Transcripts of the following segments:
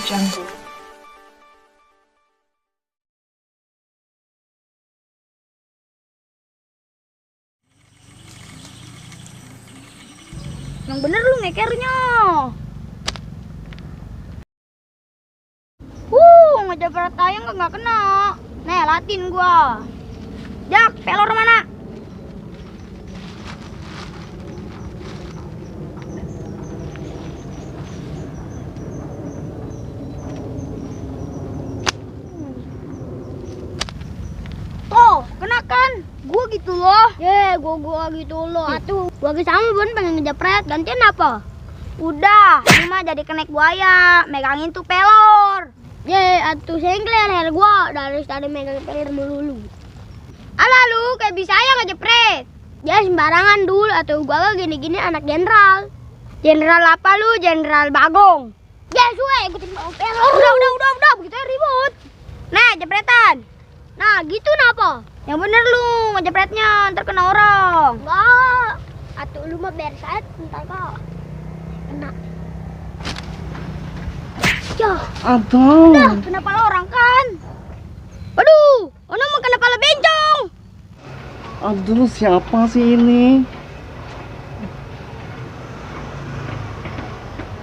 Jungle. Yang bener lu ngekernya. Ngejabret tayang nggak kena. Nih, latin gua. Jak, pelor mana? Tuh, kena kan? Gua gitu loh. Gua gitu loh. Atuh, gua sama Bun pengen ngejapret. Gantian apa? Udah, ini mah jadi kenek buaya. Megangin tuh pelor. Atuh sengkler leher gua dari tadi megang pelor melulu. Alah lu, kayak bisa ya ngejepret. Ya sembarangan dul, atau gua gini-gini anak jenderal. Jenderal apa lu? Jenderal Bagong. Ya suwe, ikutin bawang pelor. Udah, begitu ribut. Nah, jepretan. Nah, gitu napa? Yang bener lu ngejepretnya, ntar kena orang. Enggak. Atuh lu mah biar saat ntar kok kena. Ya. Aduh. Nah, kena pala orang kan? Aduh, ono mau kena pala bencong. Aduh, siapa sih ini?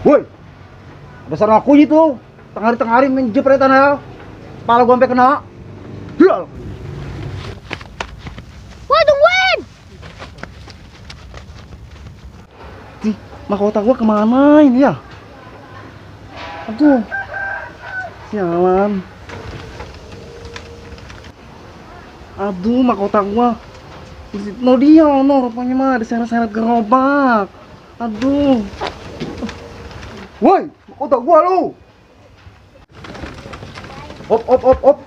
Woi, dasar aku itu tengah-tengah hari menjepretan ya. Kepala gua sampai kena. Hial. Woi, tungguin. Ih, mahkota gua kemana ini ya? Aduh, sialan. Aduh, mahkota gua. No dia, no rupanya mah diseret-seret gerobak. Aduh. Woi, mahkota gua lu. Op.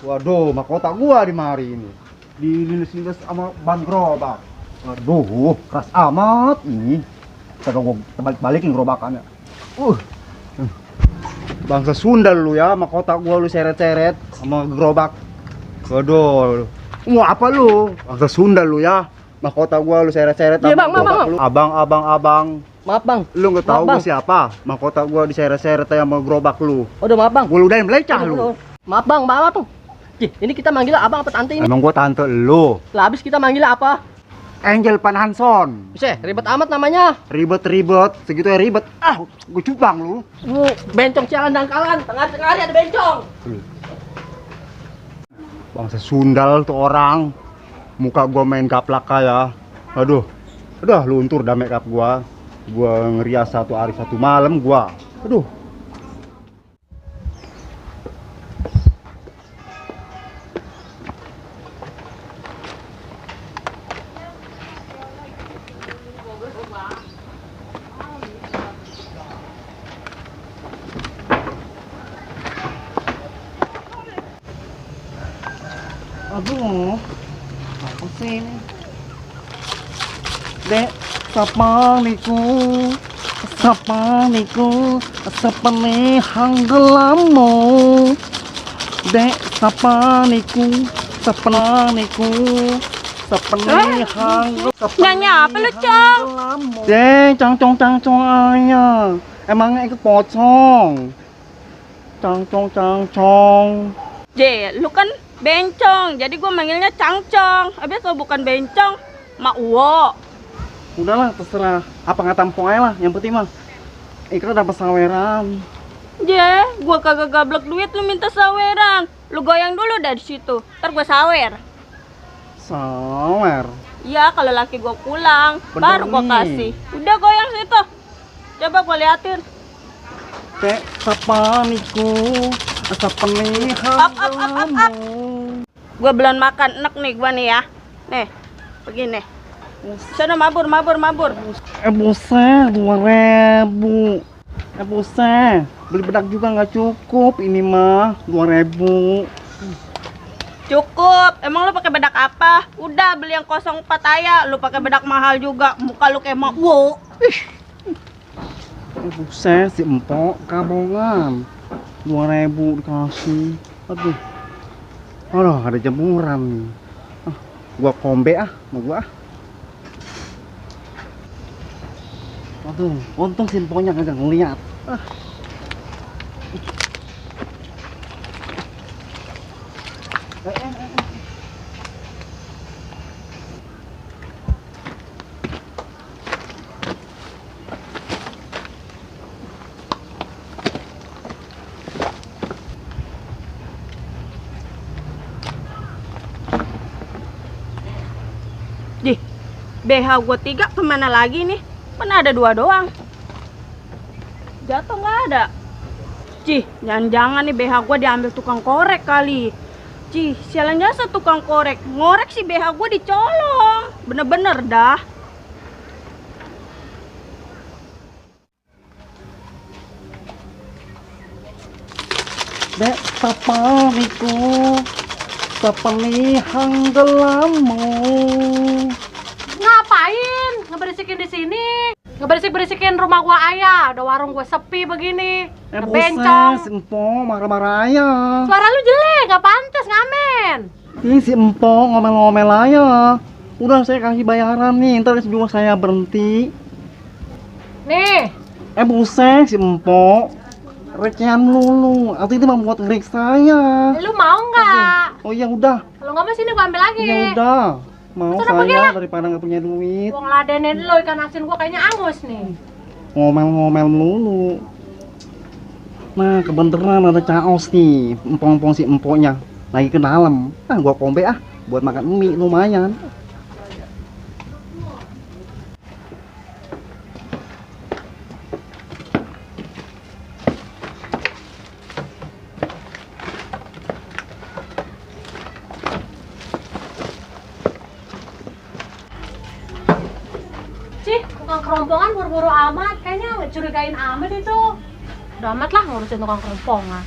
Waduh, mahkota gua di mari ini. Dilindas-lindas sama ban gerobak. Aduh, keras amat ini. Kita gua balik-balikin gerobakannya. Bangsa Sunda lu ya, mahkota gua lu seret-seret sama gerobak. Waduh, mau apa lu? Bangsa Sunda lu ya, mahkota gua lu seret-seret sama gerobak lu. Abang. Maaf bang. Lu nggak tahu Maaf, gua siapa? Mahkota gua diseret-seret sama gerobak lu. Udah maaf bang. Gua ludahin melecah lu. Maaf bang. Cih, ini kita manggil abang apa tante ini? Emang gua tante lu. Lah habis kita manggil apa? Angel Panhanson. Bisa, ribet amat namanya. Ribet, segitu ya ribet. Gua cupang lu. Bencong sialan dangkalan, tengah-tengah hari ada bencong. Bangsa Sundal tuh orang. Muka gua main gaplak ya. Aduh, luntur dah make up gua. Gua ngerias satu hari satu malam gua. Aduh. Aduh, apa sih ini? Dek, sapa niku, sepeni hanggelamu. Dek, sapa niku, sepeni hanggelamu. Nyanyi apa lu, Cong? Dek, cangcong aja. Emangnya ikut pocong. Cangcong. Lu kan bencong, jadi gue manggilnya cangcong. Abis lo bukan bencong, mak uwo. Udahlah, terserah. Apa nggak tampung aja lah. Yang penting mah Ikra dapat saweran. Gue kagak gablek duit lu minta saweran. Lu goyang dulu dari situ, ntar gue sawer. Sawer. Iya, kalau laki gue pulang, Bener baru gue nih. kasih. Udah goyang situ. Coba gue liatin. Teh, sapa niku, sepeni Up. hanggelamu. Gue belum makan, enak nih gue nih ya. Nih, begini. Sana mabur. Buset, 2.000. Buset, beli bedak juga nggak cukup. Ini mah 2.000. Cukup. Emang lu pakai bedak apa? Udah beli yang 04 aja. Lu pakai bedak mahal juga. Muka lu kayak mak wo. Buset, si empok kabongan. 2.000 dikasih. Aduh, ada jemuran. Gua kombe sama gua. Aduh, untung si empoknya kagak ngeliat. Jih, BH gua 3 kemana lagi nih? Kan ada 2 doang. Jatuh nggak ada. Cih, jangan-jangan nih BH gua diambil tukang korek kali. Cih, sialan jasa tukang korek. Ngorek si BH gua dicolong. Bener-bener dah. Dek papaniku papalihang gelamu. Ngapain? Ngeberisikin di sini? Ngeberisik-berisikin rumah gua ayah. Udah warung gua sepi begini. Udah bencong. Si Empong marah-marah aja. Suara lu jelek, gak pantas ngamen. Ih, si Empong ngomel-ngomel aja. Udah saya kasih bayaran nih, ntar juga saya berhenti. Nih, Buset si Empong. Recehan lulu, atau itu membuat ngerik saya. lu mau nggak? Oh ya udah, Kalau nggak mau sini gua ambil lagi. ya udah. Mau Sudah pergi saya lah. daripada nggak punya duit. Gua ngeladenin lu, ikan asin gua kayaknya angus nih. Ngomel-ngomel melulu. Nah, kebeneran ada caos nih, empong-empong si empoknya lagi ke dalam. Ah, gua kombe buat makan mie lumayan. Cih, tukang kerompongan buru-buru amat. Kayaknya curigain amat itu. Udah amat lah ngurusin tukang kerompongan.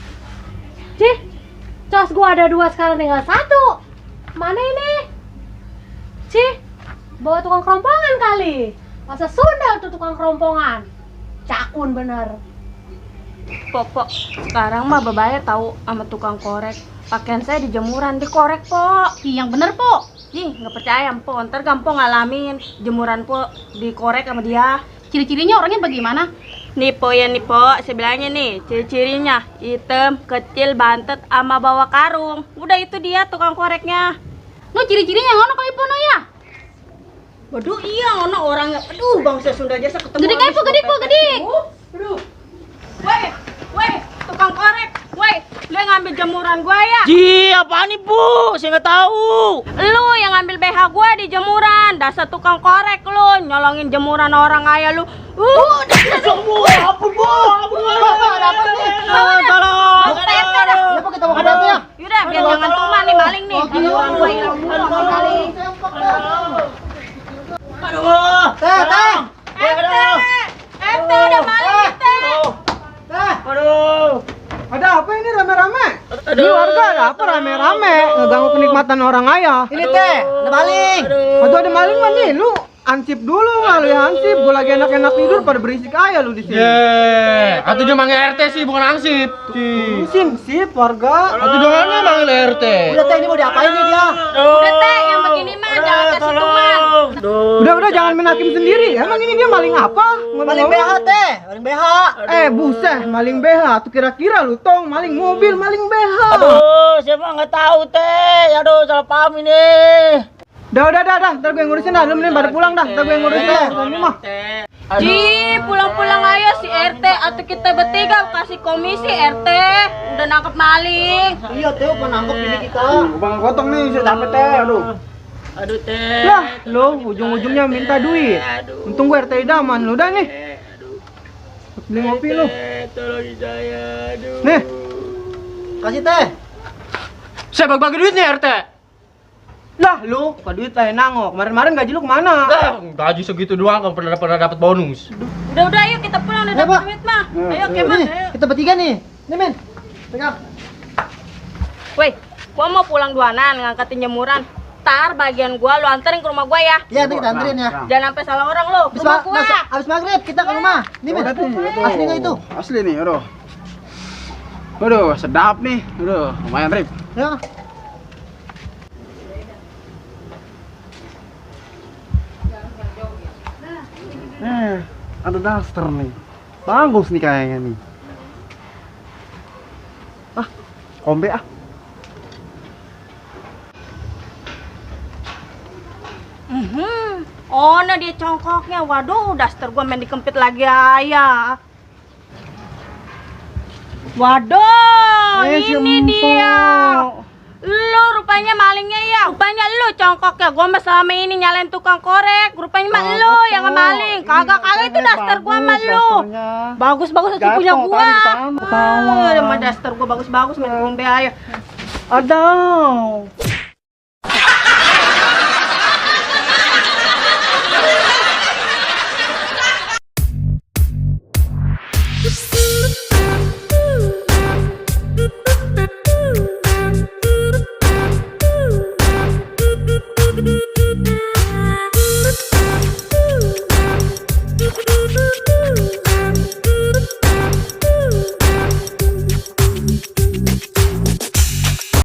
Cih, cos gua ada 2 sekarang tinggal 1. Mana ini? Cih, bawa tukang kerompongan kali. Masa Sunda tuh tukang kerompongan. Cakun bener. Pok, sekarang mah bebayar tahu sama tukang korek. Pakaian saya di jemuran dikorek, Pok. Yang bener, Po. Ih, nggak percaya, Po. Ntar gampang ngalamin jemuran Po dikorek sama dia. Ciri-cirinya orangnya bagaimana? Nih, Po, ya nih, Po. Sebelahnya nih, ciri-cirinya hitam, kecil, bantet, sama bawa karung. Udah itu dia tukang koreknya. Lu ciri-cirinya ngono kali Po no ya? Waduh, iya, ono orangnya. Aduh, bangsa Sunda jasa ketemu. Gede kayak Po, gede Po, gede. Aduh. Weh, tukang korek. Weh, lu yang ngambil jemuran gua ya? Ji, apaan nih Bu? Saya nggak tahu. Lu yang ngambil BH gua di jemuran. Dasar tukang korek lu, nyolongin jemuran orang kaya lu. Semua, ampun Bu, ampun. Tolong. Apa kita mau ke dalam ya? Yaudah, biar jangan tuman nih maling nih. Jemuran gua hilang dulu kali. Aduh. Teh. Ente udah maling ente. Aduh. Ada apa ini rame-rame? Aduh. Ini warga ada apa rame-rame? Ngeganggu kenikmatan orang ayah. Ini teh, ada maling. Aduh ada maling mah nih, lu ansip dulu nggak lu ya ansip? Gua lagi enak-enak tidur pada berisik ayah lu di sini. Atau dia manggil RT sih, bukan ansip. Sip warga. Atau doangnya manggil RT. Udah teh, ini mau diapain nih dia? Udah teh, yang begini mah jangan kasih tuman. Udah jangan menakim sendiri. Emang ini dia maling apa? Maling BH teh, maling BH. Buset, maling BH. Tuh kira-kira lu tong maling mobil, maling BH. Aduh, siapa nggak tahu teh. Aduh, salah paham ini. Udah, ntar gue ngurusin dah. Lu mending pada pulang dah. Ntar gue ngurusin dah. Ini mah. Ji, pulang-pulang ayo si RT atau kita bertiga kasih komisi RT. Udah nangkep maling. Iya teh, mau nangkep ini kita. Bang gotong nih, saya dapet teh. Aduh teh. Lah, lu ujung-ujungnya minta duit. Untung gue RT idaman lu dah nih. Beli ngopi lu. Tolong saya. Aduh. Nih, Kasih teh. Saya bagi-bagi duitnya RT. lah lu, apa duit lah nangok. Kemarin gaji lu kemana? Gaji segitu doang kan pernah dapat bonus. Udah ayo kita pulang udah dapet duit mah. Ayo Keman, ayo. Kita bertiga nih. Nih men, pegang. Woi, gua mau pulang duanan ngangkatin jemuran. Ntar bagian gua lu anterin ke rumah gua ya. Iya, nanti kita anterin ya. Jangan sampai salah orang lu. Rumah gua. Abis maghrib kita ke rumah. Nih men, asli nggak itu? Asli nih, aduh. Aduh, sedap nih. Aduh, lumayan Rip. Ya. Ada daster nih. Bagus nih kayaknya nih. Kombe Oh, nah dia congkoknya. Waduh, daster gua main dikempit lagi ayah. Waduh, si ini empok. dia. Lu rupanya malingnya ya. Rupanya lu congkok ya. Gua mah selama ini nyalain tukang korek. Rupanya mah lu yang maling. Kagak itu daster gua mah lu. Bagus-bagus itu punya gua. Ada mah daster gua bagus-bagus main ngombe aja. Aduh.